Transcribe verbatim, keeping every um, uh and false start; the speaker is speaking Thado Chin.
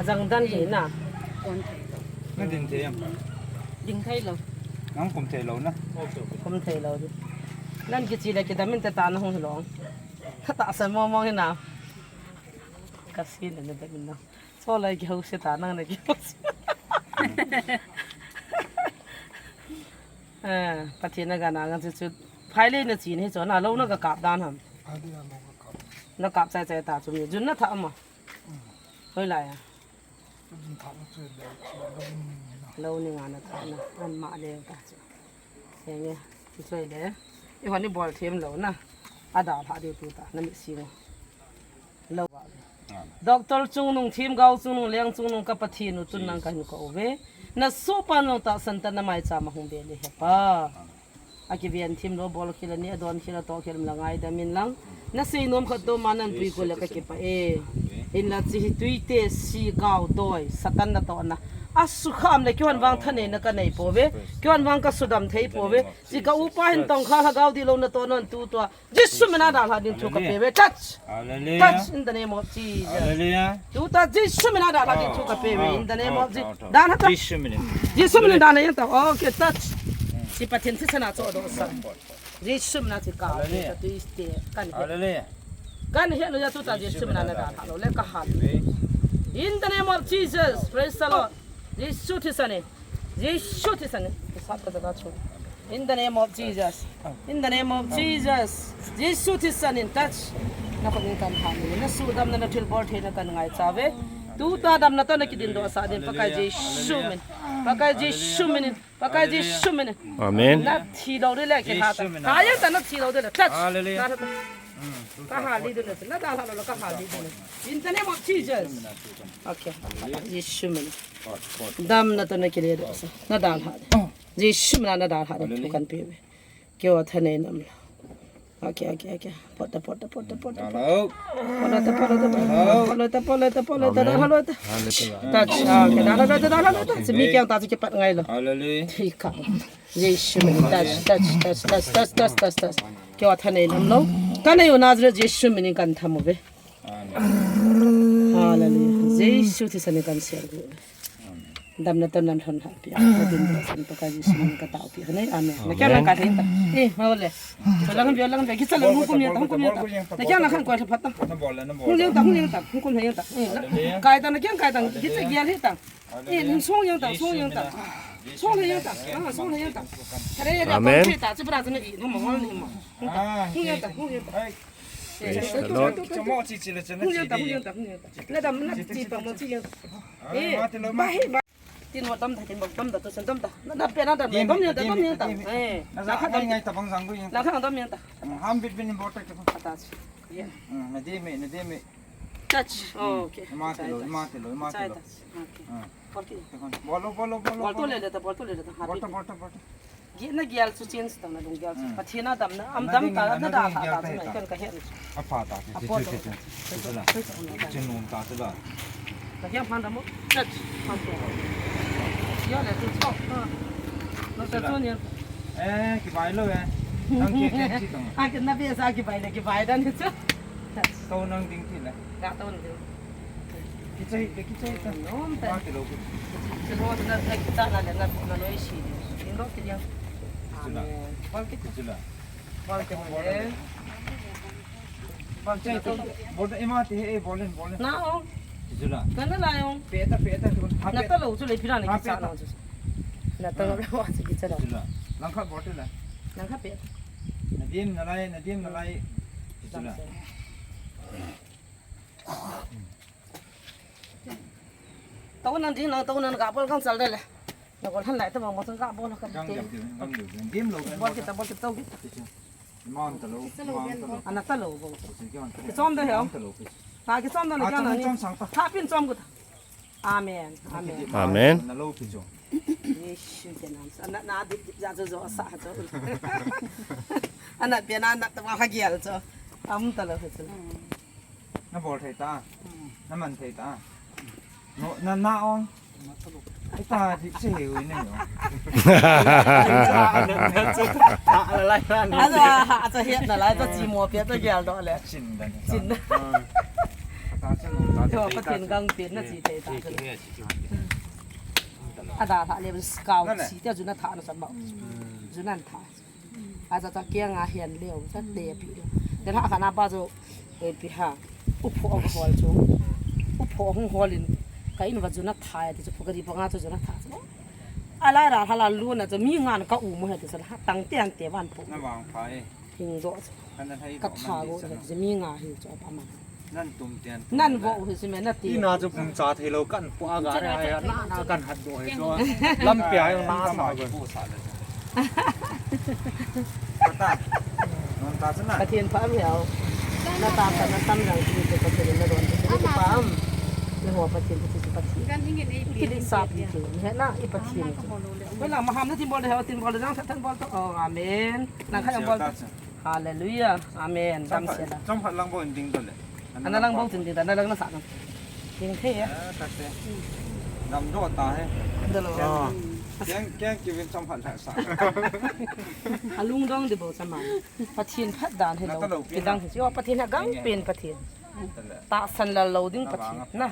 Jang dan hi na. Kon thei lo. Na din thei am? Ding thei lo. Nang kum thei lo na. Kum thei lo di. Nan kichi le kidam inte ta na hung hilong. Ka tahsan mong mong hi na. Ka sin le na dam in na. So lai kihou se ta nang na kihou se. Eh, Pathen na ga na ngan chu chu. Phai le na chin hi chu na lo na ka kap dan ham. Phai le na lo ka kap. Na kap chai chai ta chu mi. Jun na tha ma. Hoi lai a. Lo ni nga na tha na, an ma le ta chu. Henge, ti choi le. I hon i bol them lo na. A dalha diu tu ta, na mit sing. Lo. Doctor Chungnung, Themgao Chungnung, Leng Chungnung, ka Pathen u chun nang ka hin ko ve. Na sohpa nung tahsan ta na maicham a hung ve le he pa. A kiven thim lo bol khel a ni, a don khel a to khel um la ngaidam in lang. Na sei nom khat to ma nan tui ko le ka kipah e. In la chi hi tui te si gao doi, Satan na to na. A sukham le kihon vang thanei na ka nei po ve. Kihon vang ka sudam thei po ve. Chi ka upa hin tong kha lhagao di lo na to non tu tua. Jesu min a dalha ding thu ka pe ve. Touch. Hallelujah. Touch in the name of Jesus. Hallelujah. Tu ta Jesu min a dalha ding thu ka pe ve. In the name of Jesus. Dalha ta. Jesu min. Jesu min a dalha ding ta. Okay, touch. Si Pathen thisan a cho do sa. Jesu min a chi ka. Hallelujah. Tu iste kan he. Hallelujah. Kan he lo ya tu ta Jesu min a na dalha lo le ka ha. In the name of Jesus. Praise the Lord. Jesu thisan in. Jesu thisan in. Sat ka jaga chu. In the name of Jesus. In the name of Jesus. Jesu thisan in touch. Na khut in kan ha ni. Na sudam na, na thilbol thei na kan ngaicha ve. Tu ta damna to na kidin doh sa din Pakai Jesu min. Pakai Jesu min. Pakai Jesu min. Amen. Na thi lo de le ke ha ta. Ha ya ta na thi lo de le. Touch. Hallelujah. Na ta. Ka ha li de le. Na dalha lo ka ha li de le. In the name of Jesus. Okay. Jesu min. Damna to na kile doh sa. Na dalha de. Jesu min a na dalha de, thu kan pe ve. Keo thanei nam lo. Okay, okay, okay. Pot ta, pot ta, pot ta, pot ta, pot ta. Hello. Pot ta, pot ta, pot ta. Hello. Pot ta, pot ta, pot ta, pot ta. Hello ta. Hallelujah. Touch. Ah, okay. Dalha lo ta, dalha lo ta. Si mi kiang ta, si kipat ngai lo. Hallelujah. Thika. Jesu min. Touch, touch, touch. Keo thanei nam lo. Thanei u Nazareth Jesu min in kan tham u ve. Hallelujah. Jesu thisan in kan ser gu. Damna to nan lhon ha pi. Na din da san to ka Jesu min ka tao pi. Hanai, amen. Na kya lang ka thei ta. Eh, ma le. To lang bi lang bi ki sa lo kum ya ta, kum ya ta. Na kya lang kan ko ta phat ta. Na bol, na bol. Kum ya ta, kum ya ta, kum ya ta. Eh, kai ta na kya kai ta, ki sa gya le ta. Eh, song ya ta, song ya ta. Song ya ta. Ah, song ya ta. Amen. Ta, chi pra ta na i, na ma ni ma. Kum ya ta, kum ya ta. Praise the Lord. Hung yanta, hung yanta, hung yanta. Na dam, na chi pa mo chi yanta. Eh, ba hi ba. Tin mo dam da, tin mo dam da, to san dam da. Na dam pe na dam, dam yanta, dam yanta. Eh, na kha dam ngai ta bang jang ko yanta. Na kha dam yanta. Ham bit bin bot ta. Ata. Yeah. Na de me, na de me. Touch. Oh, okay. Ma te lo, ma te lo, ma te lo. Okay. Bolo, bolo, bolo. Bol to le le ta, bol to le le ta. Bol to, bol to, bol to. Gi na gial chu change ta na lung gial chu. Pathian a damna, am dam ta, na da ha ta chu na kan ka he. A pha ta chu chu chu chu. Chu la. Chu nom ta chu la. Na gial phan da mo. Touch. Phan to. Yo le tu cho. Na ta chu ni. Eh, ki bai lo eh. Nang ke ke chi tong. A ke na be sa ki bai le ki bai da ni chu. Ko nang ding ti le. Ga to ni. Kichai, kichai ta. Nom ta. Ma kilo. Kilo na, na kita na le na, na noi si. Ning lo kiliang. Sula. Amen. Bol ki. Sula. Bol ki bol. Bol ki. Bol ta ima ti he, bol len, bol len. Na o. Sula. Kana la yong. Pe ta, pe ta. Na ta lo chu le phi na ni kicha na chu. Na ta lo wa chu kicha la. Sula. Lang kha bol te la. Lang kha pe. Na dim na lai, na dim na lai. Sula. Tau nan ding nang tau nan ga bol kang sal de le. Na gol han lai ta bang mo sang ga bol ka. Gang diam diam, gang diam diam. Diam lo. Bol kita, bol kita, tau kita. Iman ta lo, iman ta lo. Ana ta lo bol. Ki chom de he. Iman ta lo. Na ki chom de le. Ah, ka chom na ni. Chom sang ta. Ha pin chom ko ta. Amen. Amen. Amen. Na lo pi chom. Yesu ke nam. Ana na dip dip ja jo jo sa jo. Ana pe na na ta ma ha gial jo. Am ta lo he jo. Na bol thei ta. Na man thei ta. No, na na ong. Ai ta, di se he ui ne yo. Ala, ala, he na lai ta chi mo pia ta gial do le. Chin da. Chin da. Ta Pathen gangpen na chi thei ta. Ada tha le kau chi te jun a tha na sa ba. Jun an tha. Aja ta kiang a hian leo, sa te pi leo. Te ha kana ba jo, e pi ha. U pho hung hol chu. U pho hung hol in. Ka in va jun a tha ya ti chu pho ka di pa nga chu jun a tha chu. Ala ra hala lu na chu mi ngan ka u mo he ti sa ha tang te an te van pho. Na vang pha e. Hing do chu. Ka tha go he ti mi nga hi chu pa ma. Nan tum tian. Nan vo hi si me na ti. Ina chu pum cha thei lo kan pu a ga re ai na na kan hat do hi chu. Lam pe ai na sa go. Pata. Non ta chu na. Pathen pha am hiao. Na ta ka na tam jang ti te Pathen na don ti pa am. Na ho Pathen ti ti Pathen. Kan hingin ei pi. Ki di sa pi chu. He na i Pathen. Ko la ma ham na tin bol de ha tin bol de jang than bol to. Oh, amen. Na kha jang bol. Hallelujah. Amen. Dam sia da. Chom phat lang bo in ding to le. Ana lang bo tin ding da, na lang na sa na. Ding the ya. Ah, ta te. Dam do ta he. Da lo. Ah. Keng, keng ki vin chom phat la sa. A lung dong di bo sa ma. Pathen phat dan he lo. Ki dang he. Yo Pathen ha gangpen Pathen. Ta san la lo ding Pathen. Na.